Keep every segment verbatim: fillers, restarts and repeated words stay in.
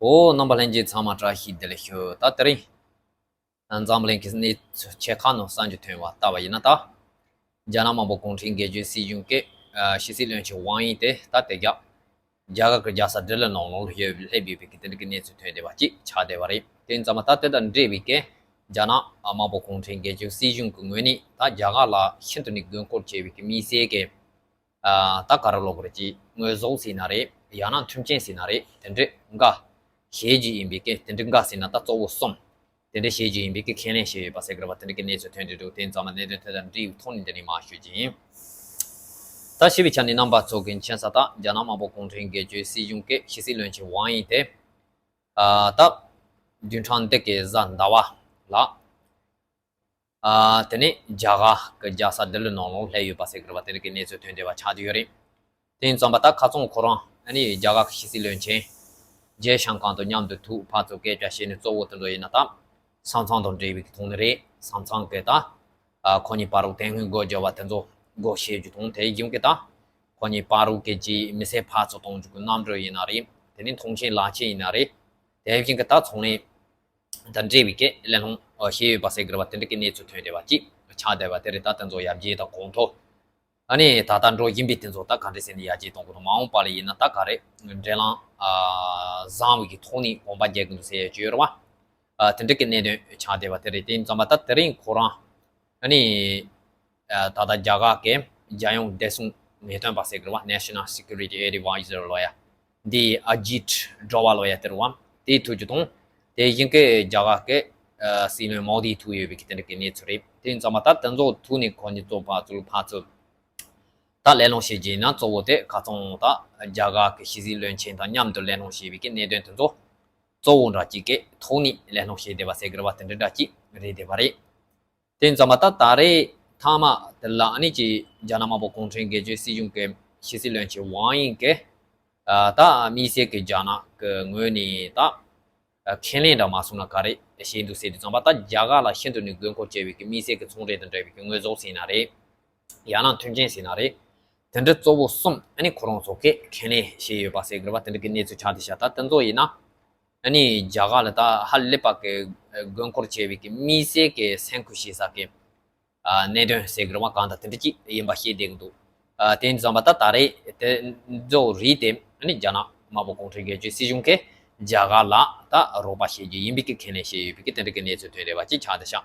ཨོ། རྣམ་པ་ལྷན་རྒྱས་ཚང་མ་བཀྲ་ཤིས་བདེ་ལེགས་ཞུ། ད་དེ་རིང་འཛམ་གླིང་གི་གནས་ཚུལ་ཆེ་ཁག་ནང་གསར་འགྱུར་ཐོན་པ་ལྟ་བ་ཡིན་ན། ད་རྒྱ་ནག་དམར་པོ་གུང་ཁྲན་སྒེར་གཅོད་སྲིད་གཞུང་གིས་ཕྱི་སྲིད་བློན་ཆེན་ཝང་དབྱི་དེ་ད་དེ་རྒྱ་རྒྱ་གར་གྱི་རྒྱལ་ས་ལྡི་ལི་ནང་ལོགས་ལ་སླེབས་ཡོད་པའི་གི་དེ་འདྲ་གི་གནས་ཚུལ་ཐོན་བསྡད་པ་ཅིག་ཆགས་བསྡད་པ་རེད། དེ་ཡིན་ཙང་མ་ད་དེ་དང་འབྲེལ་བའི་གི་རྒྱ་ནག་དམར་པོ་གུང་ཁྲན་སྒེར་གཅོད་སྲིད་གཞུང་གི་ངོས་ནས་ད་རྒྱ་གར་ལ་ཤིན་ཏུ་ནས་དགོས་མཁོ་ཆེ་བའི་གི་དམིགས་བསལ་གི་ད་ག་རེ་ལབ་དགོས་རེད། ཅིག་དངོས་ཟོག་ཟེར་ན་རེད། ཡང་ན་མཐུན་རྐྱེན་ཟེར་ན་རེད། དེ་འདྲའི་འགའ་བྱེད་རྒྱུ་ཡིན་པའི་གི། དེ་འདྲའི་འགའ་ཟེར་ན་ད་གཙོ་བོ་གསུམ། དེ་འདྲའི་བྱེད་རྒྱུ་ཡིན་པའི་གི་ཁས་ལེན་བྱས་ཡོད་པ་ཟེར་གི་རེད་པ། དེ་འདྲའི་གི་གནས་ཚུལ་ཐོན་བསྡད་འདུག་དེ་ཡིན་ཙང་མ་གནད་དོན་དེ་དང་འབྲེལ་བའི་ཐོག་ནས་འདི་ནས་མར་ཞུ་རྒྱུ་ཡིན། ད་ཞུས་པའི་ཆ་ནས་རྣམ་པ་ཚོ་གི་མཁྱེན་གསལ། ད་རྒྱ་ནག་དམར་པོ་གུང་ཁྲན་སྒེར་གཅོད་སྲིད་གཞུང་གི་ཕྱི་སྲིད་བློན་ཆེན་ཝང་དབྱི་དེ་ད་བདུན་ཕྲག་འདི་གི་གཟའ་ཟླ་བ་ལ། ཨ། དེ་ནས་རྒྱ་གར་གྱི་རྒྱལ་ས་ལྡི་ལི་ནང་ལོགས་སླེབས་ཡོད་པ་ཟེར་གི་རེད་པ། དེ་འདྲ་གི་གནས་ཚུལ་ཐོན་བསྡད་པ་ཆགས་བསྡད་ཡོད་རེད། དེ་ཡིན་ཙང་མ་ད་ཁ་སང་ཁོ་རང་ཨ་ནི་རྒྱ་གར་གྱི་ཕྱི་སྲིད་བློན་ཆེན་ཇེ་ཤང་ཀང་དང་མཉམ་དུ་ཐུག་ཕར་ཚུར་སྐད་ཆ་བཤད་ནས། གཙོ་བོ་དེ་ཚོ་ཡིན་ན་ད་ས་མཚམས་དང་འབྲེལ་བའི་གི་ཐོག་ནས་རེད། ས་མཚམས་གི་ད་ཨ་ཁོ་གཉིས་བར་དུ་དེ་སྔོན་སྒོ་འབྱེད་པ་དེ་ཚོ་སྒོ་ཕྱེ་རྒྱུ་དང་། དེ་བཞིན་གི་ད་ཁོ་གཉིས་བར་གྱི་ཅིག་མི་སེར་ཕར་ཚུར་གཏོང་རྒྱུ་གི་གནམ་གྲུ་ཡིན་ན་རེད། དེ་ནས་མཐོང་མཆན་ལག་ཁྱེར་ཡིན་ན་རེད། དེ་བཞིན་གི་ད་ཚོང་ལས་དང་འབྲེལ་བའི་གི་གླེང་སློང་བྱས་ཡོད་པ་ཟེར་གི་རེད་པ། དེ་འདྲ་གི་གནས་ཚུལ་ཐོན་བསྡད་པ་ཅིག་ཆགས་བསྡད་པ་དེ་རེད། ད་དེ་ཚོ་ཡར་རྒྱས་དང་གོང་མཐོར་ཨ་ནི་ད་ལྟ་འགྲོ་བཞིན་པའི་དེ་ཚོ་ད་ག་འདྲ་ཟེར་ནས་ཡར་རྒྱས་གཏོང་དགོས་དང་། མ་འོངས་པ་ལ་ཡིན་ན་ད་ག་རེ་འབྲེལ་ལམ་ཨ་བཟང་བའི་གི་ཐོག་ནས་གོམ་པ་རྒྱག་གི་འདུག་ཟེར་ཡ་ཅིག་ཡོད་རེད་པ། ཨ། དེ་འདྲ་གི་གནད་དོན་ཆགས་བསྡད་པ་དེ་རེད། དེ་ཡིན་ཙང་མ་ད་དེ་རིང་ཁོ་རང་ཨ་ནི་ཨ་ད་ལྟ་རྒྱ་གར་གྱི་རྒྱལ་ཡོངས་བདེ་སྲུང་ངེས་སྟོན་པ་ཟེར་གི་རེད་པ། National Security Advisor ལབ་ཡ། འདི་ཨ་ཇིད་ཌོ་ཝལ་ལབ་ཡ་དེ་རེད་པ། དེ་ཐུག་རྒྱུ་དང་། དེ་བཞིན་གི་རྒྱ་གར་གྱི་ཨ་སྲིད་བློན་མོ་དི་ཐུག་ཡོད་པའི་གི་དེ་འདྲ་གི་གནས་ཚུལ་རེད། དེ་ཡིན་ཙང་མ་ད་དེ་ཚོ་ཐུག་ནས་ཁོ་གཉིས་ཚོ་ཕར་ཚུར་ཕར་ཚུར་ད་གླེང་སློང་བྱེད་རྒྱུ་ཡིན་ན། གཙོ་བོ་དེ་ཁ་སང་ད་རྒྱ་གར་གྱི་ཕྱི་སྲིད་བློན་ཆེན་དང་མཉམ་དུ་གླེང་སློང་བྱས་པའི་གི་གནད་དོན་དེ་ཚོ་གཙོ་བོ་འདྲ་གཅིག་གི་ཐོག་ནས་གླེང་སློང་བྱས་བསྡད་པ་ཟེར་གི་རེད་པ། དེ་འདྲ་འདྲ་གཅིག་རེད་བསྡད་པ་རེད། དེ་ཡིན་ཙང་མ་ད་ད་རེས་མཐའ་མ་དེ་ལ་ཨ་ནི་ཅིག་རྒྱ་ནག་དམར་པོ་གུང་ཁྲན་སྒེར་གཅོད་སྲིད་གཞུང་གི་ཕྱི་སྲིད་བློན་ཆེན་ཝང་དབྱི་གིས་ཨ་ད་དམིགས་བསལ་གྱི་རྒྱ་ནག་གི་ངོས་ནས་ད་ཨ་ཁས་ལེན་འདྲ་མ་སོང་ན་ག་རེ་བྱས་འདུག་ཟེར་དུས་ཙམ་པ། ད་རྒྱ་གར་ལ་ཤིན་ཏུ་ནས་དགོས་མཁོ་ཆེ་བའི་གི་དམིགས་བསལ་གྱི་ཚོང་འབྲེལ་དང་འབྲེལ་བའི་གི་དངོས་ཟོག་ཟེར་ན་རེད། ཡང་ན་མཐུན་རྐྱེན་ཟེར་ན་རེད། དེ་འདྲ་གཙོ་བོ་གསུམ་ཨ་ནི་ཁོ་རང་ཚོ་གིས་ཁས་ལེན་བྱས་ཡོད་པ་ཟེར་གི་རེད་པ། དེ་འདྲ་གི་གནས་ཚུལ་ཆགས་བསྡད་ཤག་ད་དེ་ཚོ་ཡིན་ན་ཨ་ནི་རྒྱ་གར་ལ་ད་ཧ་ལས་པ་གི་དགོས་མཁོ་ཆེ་བའི་གི་དམིགས་བསལ་གྱི་སེམས་ཁུར་བྱེད་ས་གི་ཨ་གནད་དོན་ཟེར་གི་རེད་པ། གང་ལྟར་དེ་འདྲ་ཅིག་ཡིན་པ་ཤེས་བསྡད་གི་འདུག་ཨ་དེ་ཡིན་ཙང་མ་ད་ད་རེས་དེ་ཚོ་རིགས་དེ་ཨ་ནི་རྒྱ་ནག་དམར་པོ་གུང་ཁྲན་སྒེར་གཅོད་སྲིད་གཞུང་གིས་རྒྱ་གར་ལ་ད་རོགས་པ་བྱེད་རྒྱུ་ཡིན་པའི་གི་ཁས་ལེན་བྱས་ཡོད་པའི་གི་དེ་འདྲ་གི་གནས་ཚུལ་ཐོན་བསྡད་པ་ཅིག་ཆགས་བསྡད་ཤག་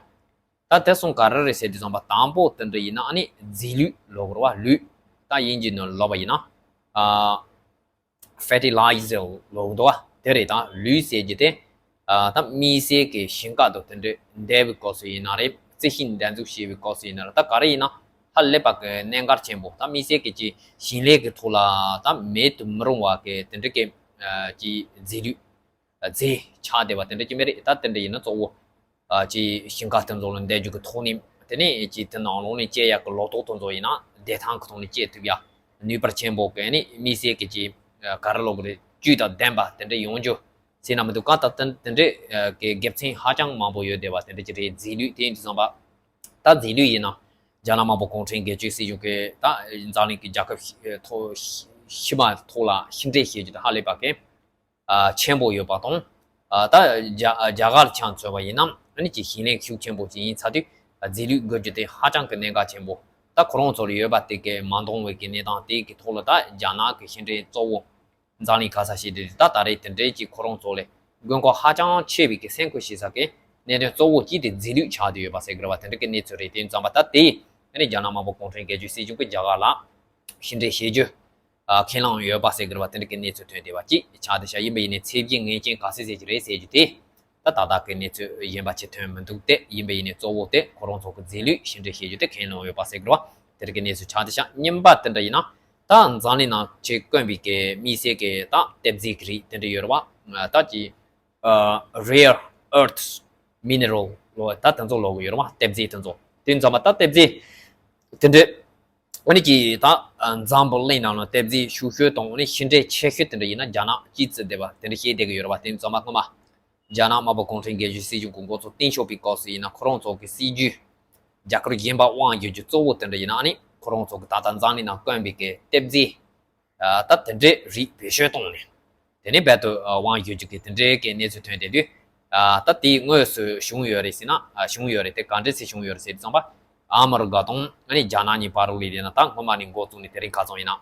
ད་དེ་སོང་ག་རེ་རེད་ཟེར་དུས་ཙམ་པ། དང་པོ་དེ་འདྲ་ཡིན་ན་ཨ་ནི་རྫས་ལུད་ལབ་དགོས་རེད་པ། ལུད། ད་དབྱིན་ཇིའི་ནང་ལབ་པ་ཡིན་ན་ཨ་ཕར་ཊི་ལའི་ཛར་ལབ་འདུག་པ། དེ་རེད། ད་ལུད་ཟེར་རྒྱུ་དེ་ཨ་ད་དམིགས་བསལ་གྱི་ཞིང་ཁ་དང་དེ་འདྲ་འདེབས་པའི་སྐབས་སུ་ཡིན་ན་རེད། རྩི་ཤིང་འདེབས་འཛུགས་བྱེད་པའི་སྐབས་སུ་ཡིན་ན་རེད། ད་ག་རེ་ཡིན་ན་ཧ་ལས་པ་གི་གནད་འགག་ཆེན་པོ། ད་དམིགས་བསལ་གྱི་ཅིག་ཞིང་ལས་ཀྱི་ཐོག་ལ་ད་མེད་དུ་མི་རུང་བ་གི་དེ་འདྲ་གི་ཨ་ཅིག་རྫས་ལུད། རྫས་ཆགས་བསྡད་པ་དེ་འདྲ་ཅིག་མ་རེད། ད་དེ་འདྲ་ཡིན་ན་གཙོ་བོ་ཨ་ཅིག་ཞིང་ཁ་དེ་ཚོ་ལ་འདེབས་རྒྱུ་གི་ཐོག་ནས། དེ་ནས་ཅིག་དེ་ནང་ལོགས་ནས་སྐྱེ་ཡག་གི་ལོ་ཏོག་དེ་ཚོ་ཡིན་ན་བདེ་ཐང་གི་ཐོག་ནས་སྐྱེ་ཐུབ་ཡ་ནུས་པ་ཆེན་པོ་གི་ཨ་ནི་དམིགས་བསལ་གྱི་ཅིག་ཨ་ག་རེ་ལབ་དགོས་རེད། བཅུད་དང་ལྡན་པ་དེ་འདྲ་ཡོང་རྒྱུ་ཟེར་ན་མི་འདུག་ག་ད་དེ་དེ་འདྲ་གི་དགེ་མཚན་ཧ་ཅང་མང་པོ་ཡོད་བསྡད་པ་དེ་འདྲ་ཅིག་རེད། རྫས་ལུད་དེ་ཡིན་དུས་ཙམ་པ། ད་རྫས་ལུད་ཡིན་ན་རྒྱ་ནག་དམར་པོ་གུང་ཁྲན་སྒེར་གཅོད་སྲིད་གཞུང་གིས་ད་འཛམ་གླིང་གི་རྒྱལ་ཁབ་ཕྱི་མ་ཐོག་ལ་ཕྱི་འབྲེལ་བྱེད་རྒྱུ་དེ་ཧ་ལས་པ་གི་ཨ་ཆེན་པོ་ཡོད་པ་དང་། ཨ་ད་རྒྱ་རྒྱ་གར་ཆ་མཚོན་པ་ཡིན་ན་ཨ་ནི་ཅིག་ཞིང་ལས་ཤུགས་ཆེན་པོ་ཅིག་ཡིན་ཚར་དུས། ཨ་རྫས་ལུད་དགོས་རྒྱུ་དེ་ཧ་ཅང་གི་གནད་འགག་ཆེན་པོ། ད་ཁོ་རང་ཚོ་ལ་ཡོད་པ་དེ་གས་མ་འདང་བའི་གི་གནས་སྟངས་དེ་གི་ཐོག་ལ་ད་རྒྱ་ནག་གི་ཕྱི་འབྲེལ་གཙོ་བོ་འཛམ་གླིང་ག་ས་ཞིག་དེ་ད་ད་རེས་དེ་འདྲའི་ཅིག་ཁོ་རང་ཚོ་ལ་དགོས་མཁོ་ཧ་ཅང་ཆེ་བའི་གི་སེམས་ཁུར་བྱེད་ས་གི་གནད་དོན་གཙོ་བོ་གཅིག་དེ་རྫས་ལུད་ཆགས་བསྡད་ཡོད་པ་ཟེར་གི་རེད་པ། དེ་འདྲ་གི་གནས་ཚུལ་རེད། དེ་ཡིན་ཙམ་པ་ད་དེ་ཨ་ནི་རྒྱ་ནག་དམར་པོ་གུང་ཁྲན་སྒེར་གཅོད་སྲིད་གཞུང་གིས་རྒྱ་གར་ལ་ཕྱི་འབྲེལ་བྱེད་རྒྱུ། ཨ་ཁས་བླངས་ཡོད་པ་ཟེར་གི་རེད་པ། དེ་འདྲ་གི་གནས་ཚུལ་ཐོན་བསྡད་པ་ཅིག་ཆགས་བསྡད་ཤག་ཡིན་པ་ཡིན་ནའི་ཚད་གཞི་ངེས་ཅན་ག་ཚོད་ཟིག་ཅིག་རེད་ཟེར་རྒྱུ་དེ་ད་ཏག་ཏག་གི་གནས་ཚུལ་ཡིན་པ་ཅིག་ཐོན་མི་འདུག་སྟེ། ཡིན་པ་ཡིན་ནའི་གཙོ་བོ་དེ་ཁོ་རང་ཚོ་གི་རྫས་ལུད་ཕྱི་འབྲེལ་བྱེད་རྒྱུ་དེ་ཁས་བླངས་ཡོད་པ་ཟེར་གི་རེད་པ། དེ་འདྲ་གི་གནས་ཚུལ་ཆགས་བསྡད་ཤག་གཉིས་པ་དེ་འདྲ་ཡིན་ན་ད་འཛམ་གླིང་ནང་ཆེས་དཀོན་པའི་གི་དམིགས་བསལ་གི་ད་གཏེར་རྫས་ཀྱི་རིགས་དེ་འདྲ་ཡོད་རེད་པ། ད་ཅི་ཨ་rare earth mineral ལབ་ད་དེ་ཚོ་ལབ་གི་ཡོད་རེད་པ། གཏེར་རྫས་དེ་ཚོ། དེ་ཡིན་ཙང་མ་ད་གཏེར་རྫས་དེ་འདྲ་ཨ་ནི་ཅིག་ད་འཛམ་བུ་གླིང་ནང་ལ་གཏེར་རྫས་ཤུགས་ཤོས་དང་ཨ་ནི་ཕྱི་འབྲེལ་ཆེ་ཤོས་དེ་འདྲ་ཡིན་ན་རྒྱ་ནག་གིས་བརྩིས་བསྡད་པ་དེ་འདྲ་བཤད་བསྡད་གི་ཡོད་རེད་པ། དེ་ཡིན་ཙང་མ་སྔོན་མ་རྒྱ་ནག་དམར་པོ་གུང་ཁྲན་སྒེར་གཅོད་སྲིད་གཞུང་གི་འགོ་ཚུགས་སྟེང་ཤོག་པའི་སྐབས་སུ་ཡིན་ན་ཁོ་རང་ཚོ་གི་སྲིད་ཇུས་རྒྱ་གར་གཞན་པ་དབང་བསྒྱུར་རྒྱུ་གཙོ་བོ་དེ་འདྲ་ཡིན་ན་ཨ་ནི་ཁོ་རང་ཚོ་གི་ད་ལྟ་འཛམ་གླིང་ནང་དཀོན་པའི་གི་གཏེར་རྫས་ཨ་ད་དེ་འདྲའི་རིགས་བེད་སྤྱོད་བཏང་ནས། དེ་ནས་རྦད་དེ་དབང་བསྒྱུར་རྒྱུ་གི་དེ་འདྲའི་གི་གནས་ཚུལ་ཐོན་བསྡད་དུས། ད་དེའི་དངོས་སུ་བྱུང་ཡོད་རེད་ཟེར་ན། བྱུང་ཡོད་རེད་དེ་ག་འདྲ་སེ་བྱུང་ཡོད་རེད་ཟེར་དུས་ཙམ་པ། ཨ་མི་རི་ཀ་དང་ཨ་ནི་རྒྱ་ནག་གཉིས་བར་ལ་ཡིན་ན་ད་སྔོན་མ་ནས་འགོ་བཙུགས་ནས་དེ་རིང་ཁ་སང་ཡིན་ན།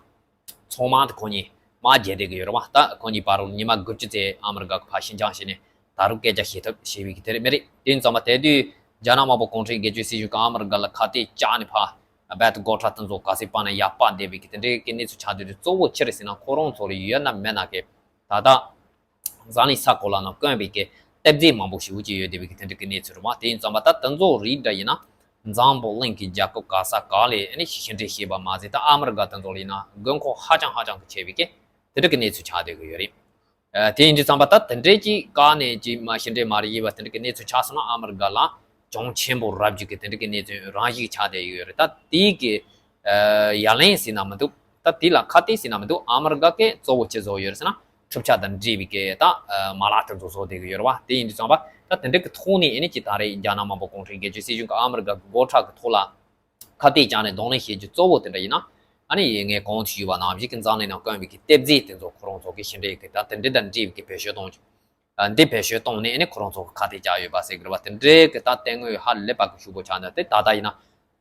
ཚང་མ་དེ་ཁོ་གཉིས་དམག་རྒྱག་བསྡད་ཀྱི་ཡོད་རེད་བ། ད་ཁོ་གཉིས་བར་ལ་ཉི་མ་དགུ་བཅུ་ཙམ་ཨ་མི་རི་ཀ་གི་ཕར་ཕྱིན་རྐྱང་བྱས་ནས་ད་རུང་སྐད་ཆ་བཤད་ཐབས་བྱས་པའི་གི་དེ་རེད་མི་རེད། དེ་ཡིན་ཙམ་པ་དེ་དུས་རྒྱ་ནག་དམར་པོ་གུང་ཁྲན་སྒེར་གཅོད་སྲིད་གཞུང་གིས་ཨ་མི་རི་ཀ་ལ་ཁ་གཏད་བཅག་ནས་ཕར་རྦད་དེ་སྒོ་ཁྲལ་དེ་ཚོ་ག་ཚོད་སྤར་ན་ཡར་སྤར་བསྡད་པའི་གི་དེ་འདྲའི་གི་གནས་ཚུལ་ཆགས་བསྡད་དུས་གཙོ་བོ་ཅི་རེད་ཟེར་ན་ཁོ་རང་ཚོ་ལ་ཡོད་ན་མེད་ན་གི་ད་ལྟ་འཛམ་གླིང་ས་གོ་ལ་ནང་དཀོན་པའི་གི་གཏེར་རྫས་མང་པོ་ཞེ་པོ་ཅིག་ཡོད་བསྡད་པའི་གི་དེ་འདྲའི་གི་གནས་ཚུལ་རེད་བ། དེ་ཡིན་ཙམ་པ་ད་དེ་ཚོ་རིགས་འདྲ་ཡིན་ན་འཛམ་བུ་གླིང་གི་རྒྱལ་ཁབ་ག་ས་ག་ལ་ཨ་ནི་ཕྱི་འབྲེལ་བྱས་པ་མ་ཟད། ད་ཨ་མི་རི་ཀ་དེ་ཚོ་ལ་ཡིན་ན་དགོས་མཁོ་ཧ་ཅང་ཧ་ཅང་གི་ཆེ་བའི་གི་དེ་འདྲའི་གི་གནས་ཚུལ་ཆགས་བསྡད་ཀྱི་ཡོད་རེད། ཨ། དེ་ཡིན་དུས་ཙམ་པ་ད་དེ་འདྲའི་ཅིག་བཀག་ནས་ཅིག་མ་ཕྱི་འབྲེལ་མ་རེད་ཡིན་པ་དེ་འདྲའི་གི་གནས་ཚུལ་ཆགས་སོང་ན་ཨ་མི་རི་ཀ་ལ་གྱོང་ཆེན་པོ་རག་རྒྱུ་གི་དེ་འདྲའི་གི་གནས་ཚུལ་རང་བཞིན་ཆགས་བསྡད་ཡོད་རེད། ད་དེའི་གི་ཨ། ཡ་ལན་ཟེར་ན་མི་འདུག་ད་དེ་ལ་ཁ་གཏད་ཟེར་ན་མི་འདུག་ཨ་མི་རི་ཀ་གིས་གཙོ་བོ་ཅི་བཟོ་ཡོད་རེད་ཟེར་ན་འཕྲུལ་ཆས་དང་འབྲེལ་བའི་གི་ད་ཨ། མ་ལག་དེ་ཚོ་བཟོ་བསྡད་ཀྱི་ཡོད་རེད་བ། དེ་ཡིན་དུས་ཙམ་པ་ད་དེ་འདྲའི་གི་ཐོག་ནས་ཨ་ནི་ཅིག་ད་རེས་རྒྱ་ནག་དམར་པོ་གུང་ཁྲན་སྒེར་གཅོད་སྲིད་གཞུང་གིས་ཨ་མི་རི་ཀ་གི་སྒོ་ཁྲལ་གི་ཐོག་ལ་ཁ་གཏད་བཅག་ནས་གདོང་ལེན་བྱེད་རྒྱུ་གཙོ་བོ་དེ་འདྲ་ཡིན་ན། ཨ་ནི་ངས་གོང་དུ་ཞུས་པ་ནང་བཞིན་གྱི་འཛམ་གླིང་ནང་དཀོན་པའི་གི་གཏེར་རྫས་དེ་ཚོ་ཁོ་རང་ཚོ་གི་ཕྱི་འབྲེལ་གི་ད་དེ་འདྲ་དང་འབྲེལ་བའི་གི་བེད་སྤྱོད་གཏོང་རྒྱུ། ཨ། འདི་བེད་སྤྱོད་གཏོང་ནས་ཨ་ནི་ཁོ་རང་ཚོ་གི་ཁ་གཏད་བཅག་ཡོད་པ་ཟེར་གི་རེད་བ། དེ་འདྲའི་གི་ད་དེ་དངོས་ཧ་ལས་པ་གི་ཤུགས་པོ་ཆགས་འདུག་དེ་ད་ལྟ་ཡིན་ན་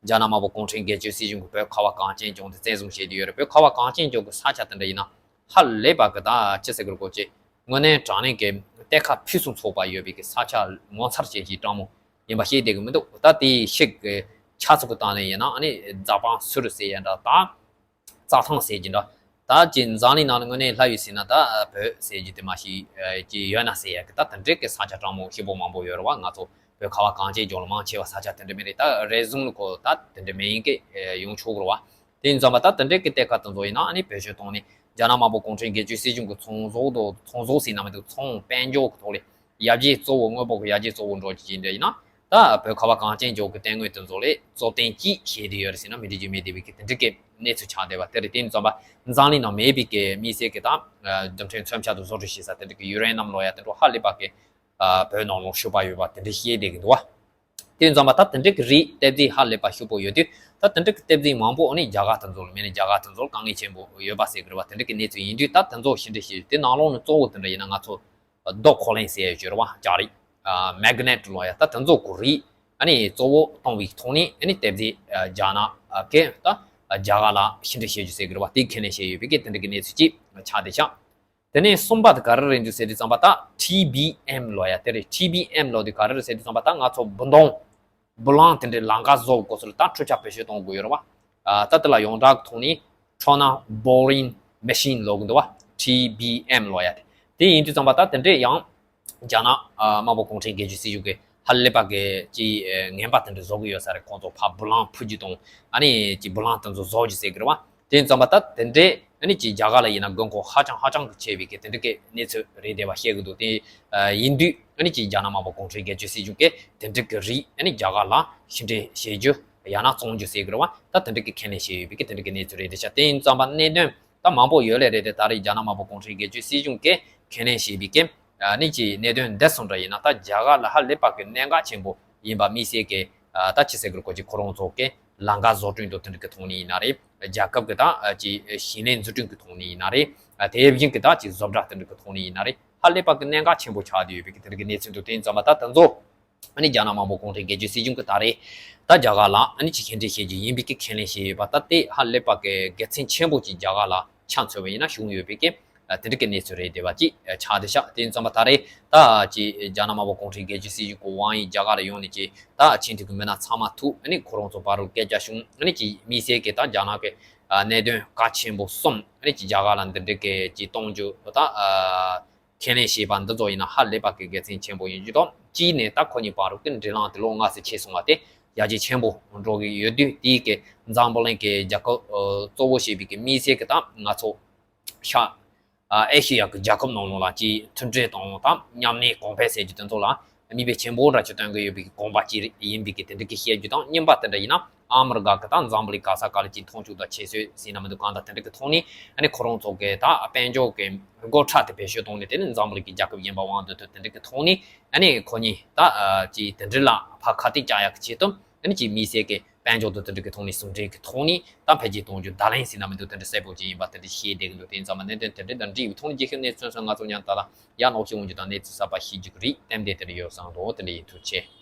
རྒྱ་ནག་དམར་པོ་གུང་ཁྲན་སྒེར་གཅོད་སྲིད་གཞུང་གིས་བོད་ཁ་བ་གངས་ཅན་ལྗོངས་དེ་བཙན་བཟུང་བྱས་ཏེ་ཡོད་རེད། བོད་ཁ་བ་གངས་ཅན་ལྗོངས་གི་ས་ཆ་དེ་འདྲ་ཡིན་ན་ཧ་ལས་པ་གི་ད་ཅི་ཟེར་གི་རེད་གོ་ཅི། དངོས་གནས་དྲང་གནས་ཀྱི་གཏེར་ཁ་ཕུན་སུམ་ཚོགས་པ་ཡོད་པའི་གི་ས་ཆ་ངོ་མཚར་ཅན་གྱི་སྤྲང་མོ་ཡིན་པ་ཤེས་བསྡད་གི་མི་འདུག་ད་དེའི་ཤིག་གི་ཆ་ཚུགས་གི་སྟེང་ནས་ཡིན་ན་ཨ་ནི་རྫ་སྤང་སུར་ཟེར་ཡ་འདྲ་ད། རྩྭ་ཐང་ཟེར་གྱི་འདྲ། ད་ཅི་འཛམ་གླིང་ནང་ལ་དངོས་གནས་ལྷ་ཡུལ་ཟེར་ན་ད་བོད་ཟེར་གྱི་དེ་མ་ཞིག་ཅི་ཡོད་ན་ཟེར་ཡ་གི་ད་དེ་འདྲའི་གི་ས་ཆ་སྤྲང་མོ་ཞེ་པོ་མང་པོ་ཡོད་རེད་བ། ང་ཚོ་བོད་ཁ་བ་གངས་ཅན་ལྗོངས་ལ་མང་ཆེ་བ་ས་ཆ་དེ་འདྲ་མེད་རེད། ད་རེ་ཟུང་ལ་གོ་ད་དེ་འདྲ་མེད་ཡིན་གི་ཡོང་ཆོག་གི་རེད་བ། དེ་ཡིན་ཙམ་པ་ད་དེ་འདྲའི་གི་གཏེར་ཁ་དེ་ཚོ་ཡིན་ན་ཨ་ནི་བེད་སྤྱོད་གཏོང་ནས་རྒྱ་ནག་དམར་པོ་གུང་ཁྲན་སྒེར་གཅོད་སྲིད་གཞུང་གི་ཚོང་ཟོག་དང་ཚོང་ཟོག་ཟེར་ན་མི་འདུག་ཚོང་དཔལ་འབྱོར་གི་ཐོག་ལས། ཡར་རྒྱས་གཙོ་བོ་དངོས་པོ་གི་ཡར་རྒྱས་གཙོ་བོ་འགྲོ་རྒྱུ་ཅིག་འདྲ་ཡིན་ན། ད་བོད་ཁ་བ་གངས་ཅན་ལྗོངས་ཀྱི་དོན་དངོས་དེ་ཚོ་ལས་གཙོ་བསྟེན་ཅིག་བྱས་ཏེ་ཡོད་རེད་ཟེར་ན་མི་འགྲིག་རྒྱུ་མེད་བསྡད་པའི་གི་དེ་འདྲ་གི་གནས་ཚུལ་ཆགས་བསྡད་པ་དེ་རེད། དེ་ཡིན་ཙམ་པ་འཛམ་གླིང་ནང་མེད་པའི་གི་དམིགས་བསལ་གྱི་ད་རྡུལ་ཕྲན་མཚོན་ཆ་དང་བཟོ་སྐྲུན་བྱེད་ས་དེ་འདྲ་གི་ཡུ་རེ་ནམ་ལབ་ཡ་དེ་འདྲ་ཧ་ལས་པ་གི་བོད་ནང་ལ་ཤུགས་པ་ཡོད་པ་དེ་འདྲ་བཤད་བསྡད་ཀྱི་འདུག་བ། དེ་ཡིན་ཙམ་པ་ད་དེ་འདྲ་གི་རིགས་གཏེར་རྫས་ཧ་ལས་པ་ཤུགས་པོ་ཡོད་དུས་ད་དེ་འདྲ་གི་གཏེར་རྫས་མང་པོ་ཨ་ནི་རྒྱ་གར་དེ་ཚོ་ལ་མེད་ན་རྒྱ་གར་དེ་ཚོ་ལ་དཀའ་ངལ་ཆེན་པོ་ཡོད་པ་ཟེར་གི་རེད་བ། དེ་འདྲ་གི་གནས་ཚུལ་ཡིན་དུས་ད་དེ་ཚོ་ཕྱི་འབྲེལ་བྱེད་རྒྱུ་དེ་ནང་ལོགས་ནས་གཙོ་བོ་དེ་འདྲ་ཡིན་ན་ང་ཚོ། རྡོ་ཁོ་ལན་ཟེར་ཡ་ཅིག་ཡོད་རེད་བ། ལྕགས་རིགས། ཨ། མེག་ནེ་ཊི་ལབ་ཡ་ད་དེ་ཚོ་གི་རིགས་ཨ་ནི་གཙོ་བོ་གཏོང་བའི་ཐོག་ནས་ཨ་ནི་གཏེར་རྫས་ཨ། རྒྱ་ནག་ཨ། གིས་ད་རྒྱ་གར་ལ་ཕྱི་འབྲེལ་བྱེད་རྒྱུ་ཟེར་གི་རེད་བ། དེ་ཁས་ལེན་བྱས་ཡོད་པའི་གི་དེ་འདྲ་གི་གནས་ཚུལ་ཅིག་ཆགས་བསྡད་ཤག་དེ་ནས་གསུམ་པ་དེ་ག་རེ་རེད་འདུག་ཟེར་དུས་ཙམ་པ་ད་ཊི་བི་ཨེམ་ལབ་ཡ་དེ་རེད། ཊི་བི་ཨེམ་ལབ་དེ་ག་རེ་རེད་ཟེར་དུས་ཙམ་པ་ད་ང་ཚོ་བུ་དོང་། བུ་ལོན་དེ་འདྲའི་ལམ་ཁ་བཟོ་དགོས་ཚུལ་ལ་ད་འཕྲུལ་ཆས་བེད་སྤྱོད་གཏོང་དགོས་ཡོད་རེད་བ། ཨ། ད་དེ་ལ་ཡོངས་གྲགས་ཀྱི་ཐོག་ནས་Tunnel Boring Machine ལབ་གི་འདུག་བ། ཊི་བི་ཨེམ་ལབ་ཡ་དེ། དེ་ཡིན་དུས་ཙམ་པ་ད་དེ་འདྲའི་ཡང་རྒྱ་ནག་ཨ། དམར་པོ་གུང་ཁྲན་སྒེར་གཅོད་སྲིད་གཞུང་གིས་ཧ་ལས་པ་གི་ཅིག་ངན་པ་དེ་འདྲ་བཟོ་གི་ཡོད་ས་རེད། ཁོང་ཚོ་ཕར་བུ་ལོན་ཕུད་རྒྱུ་དང་ཨ་ནི་ཅིག་བུ་ལོན་དེ་ཚོ་བཟོ་རྒྱུ་ཟེར་གི་རེད་བ། དེ་ཙམ་པ་ད་དེ་འདྲའི་ཨ་ནི་ཅིག་རྒྱ་གར་ལ་ཡིན་ན་དགོས་མཁོ་ཧ་ཅང་ཧ་ཅང་གི་ཆེ་བའི་གི་དེ་འདྲ་གི་གནས་ཚུལ་རེད་བསྡད་པ་བཤད་གི་འདུག་དེ་ཡིན་དུས་ཨ་ནི་ཅིག་རྒྱ་ནག་དམར་པོ་གུང་ཁྲན་སྒེར་གཅོད་སྲིད་གཞུང་གིས་དེ་འདྲ་གི་རིགས་ཨ་ནི་རྒྱ་གར་ལ་ཕྱི་འབྲེལ་བྱེད་རྒྱུ་ཡང་ན་བཙོང་རྒྱུ་ཟེར་གི་རེད་བ། ད་དེ་འདྲ་གི་ཁས་ལེན་བྱས་ཡོད་པའི་གི་དེ་འདྲ་གི་གནས་ཚུལ་རེད་བསྡད་ཤག་དེ་ཡིན་ཙམ་པ་གནད་དོན་ད་མང་པོ་ཡོད་ལེ་རེད་དེ། ད་རེས་རྒྱ་ནག་དམར་པོ་གུང་ཁྲན་སྒེར་གཅོད་སྲིད་གཞུང་གིས་ཁས་ལེན་བྱས་པའི་གི་ཨ་ནི་ཅིག་གནད་དོན་འདི་སོང་འདྲ་ཡིན་ན་ད་རྒྱ་གར་ལ་ཧ་ལས་པ་གི་གནད་འགག་ཆེན་པོ་ཡིན་པ་དམིགས་བསལ་གི་ཨ། ད་ཅི་ཟེར་དགོས་རེད་གོ་ཅིག་ཁོ་རང་ཚོ་གི་ལམ་ཁ་བཟོ་སྐྲུན་དང་དེ་འདྲ་གི་ཐོག་ནས་ཡིན་ན་རེད། རྒྱལ་ཁབ་གི་ད་ཅིག་ཞིང་ལས་འཛུགས་སྐྲུན་གི་ཐོག་ནས་ཡིན་ན་རེད། དེ་བཞིན་གི་ད་ཅིག་བཟོ་གྲྭ་དེ་འདྲ་གི་ཐོག་ནས་ཡིན་ན་རེད། ཧ་ལས་པ་གི་གནད་འགག་ཆེན་པོ་ཆགས་བསྡད་ཡོད་པའི་གི་དེ་འདྲ་གི་གནས་ཚུལ་འདུག་དེ་ཡིན་ཙམ་པ་ད་དེ་ཚོ་ཨ་ནི་རྒྱ་ནག་དམར་པོ་གུང་ཁྲན་སྒེར་གཅོད་སྲིད་གཞུང་གི་ད་རེས་ད་རྒྱ་གར་ལ་ཨ་ནི་ཅིག་ཕྱི་འབྲེལ་བྱེད་རྒྱུ་ཡིན་པའི་གི་ཁས་ལེན་བྱས་ཡོད་པ་ད་དེ་ཧ་ལས་པ་གི་དགེ་མཚན་ཆེན་པོ་ཅིག་རྒྱ་གར་ལ་ཆ་མཚོན་པ་ཡིན་ན་བྱུང་ཡོད་པའི་གི་དེ་འདྲ་གི་གནས་ཚུལ་རེད་བསྡད་པ་ཅིག་ཆགས་བསྡད་ཤག་དེ་ཡིན་ཙམ་པ་ད་རེས་ད་ཅིག་རྒྱ་ནག་དམར་པོ་གུང་ཁྲན་སྒེར་གཅོད་སྲིད་གཞུང་གི་དབང་ཡིག་རྒྱ་གར་ལ་ཡོང་ནས་ཅིག་ད་ཆིངས་ཐིག་གི་མི་སྣ་ཚང་མ་ཐུག་ཨ་ནི་ཁོ་རང་ཚོ་བར་ལ་སྐད་ཆ་བྱུང་ཨ་ནི་ཅིག་དམིགས་བསལ་གི་ད་རྒྱ་ནག་གི་གནད་དོན་གལ་ཆེན་པོ་གསུམ་ཨ་ནི་ཅིག་རྒྱ་གར་ལ་འདི་འདྲ་གི་ཅིག་གཏོང་རྒྱུ་ད་ཁས་ལེན་བྱས་པ་འདི་ཚོ་ཡིན་ན་ཧ་ལས་པ་གི་དགེ་མཚན་ཆེན་པོ་ཡིན་རྒྱུ་དང་གཅིག་ནས་ད་ཁོ་གཉིས་བར་གི་འབྲེལ་ལམ་དེ་ལོ་ལྔ་ཙམ་ཕྱིན་སོང་བ་དེ་ཡར་རྒྱས་ཆེན་པོ་འགྲོ་གི་ཡོད་དུས་དེའི་གི་འཛམ་བུ་གླིང་གི་རྒྱལ་ཁབ་གཙོ་བོ་བྱས་པའི་གི་དམིགས་བསལ་གི་ད་ང་ཚོ་ཤར་ཨ་ཨེ་ཤེ་ཡ་གི་རྒྱལ་ཁབ་ནང་ལོགས་ལ་ཅིག་མཐུན་སྒྲིལ་དང་ད་མཉམ་གནས་གོང་འཕེལ་ཟེར་རྒྱུ་དེ་ཚོ་ལ་མིག་དཔེ་ཆེན་པོ་འདྲ་ཅིག་སྟོན་གི་ཡོད་པའི་གི་དགོངས་པ་ཅིག་ཡིན་པའི་གི་དེ་འདྲ་གི་བཤད་རྒྱུ་དང་། གཉིས་པ་དེ་འདྲ་ཡིན་ན་ཨ་མི་རི་ཀ་གི་ད་འཛམ་བུ་གླིང་ག་ས་ག་ལ་ཅིག་མཐོང་ཆུང་དང་ཁྱད་གསོད་ཟེར་ན་མི་འདུག་གང་ལྟར་དེ་འདྲ་གི་ཐོག་ནས་ཨ་ནི་ཁོ་རང་ཚོ་གི་ད་དཔལ་འབྱོར་གི་སྒོ་ཁྲལ་དེ་བེད་སྤྱོད་བཏང་ནས་དེ་ནི་འཛམ་བུ་གླིང་གི་རྒྱལ་ཁབ་གཞན་པ་དབང་འདུག་དུས་དེ་འདྲ་གི་ཐོག་ནས་ཨ་ནི་ཁོ་གཉིས་ད་ཅིག་དེ་འདྲ་ལ་ཕར་ཁ་གཏད་བཅག་ཡག་གི་ཆེད་དུ་ཨ་ནི་ཅིག་དམིགས་བསལ་གི་དཔལ་འབྱོར་དང་དེ་འདྲ་གི་ཐོག་ནས་ཟུང་འབྲེལ་གྱི་ཐོག་ནས་ད་འཕེལ་རྒྱས་གཏོང་རྒྱུ་བརྡ་ལན་ཟེར་ན་མི་འདུག་དེ་འདྲ་གསལ་པོ་ཅིག་ཡིན་པ་དེ་འདྲ་ཤེས་བསྡད་ཀྱི་འདུག་དེ་ཡིན་ཙང་མ་ནན་ཏན་དེ་འདྲ་དང་འབྲེལ་བའི་ཐོག་ནས་རྒྱལ་ཁབ་གནས་ཚུལ་སོན་སོན་ང་ཚོ་མཉམ་དུ་ད་གནས་ཚུལ་གསར་པ་ཤེས་རྒྱུ་གི་རེད། གཏན་བདེ་དེ་འདྲ་ཡོད་བསམ་འདུག་དེ་འདྲ་ཡིན། ཐུགས་རྗེ་ཆེ།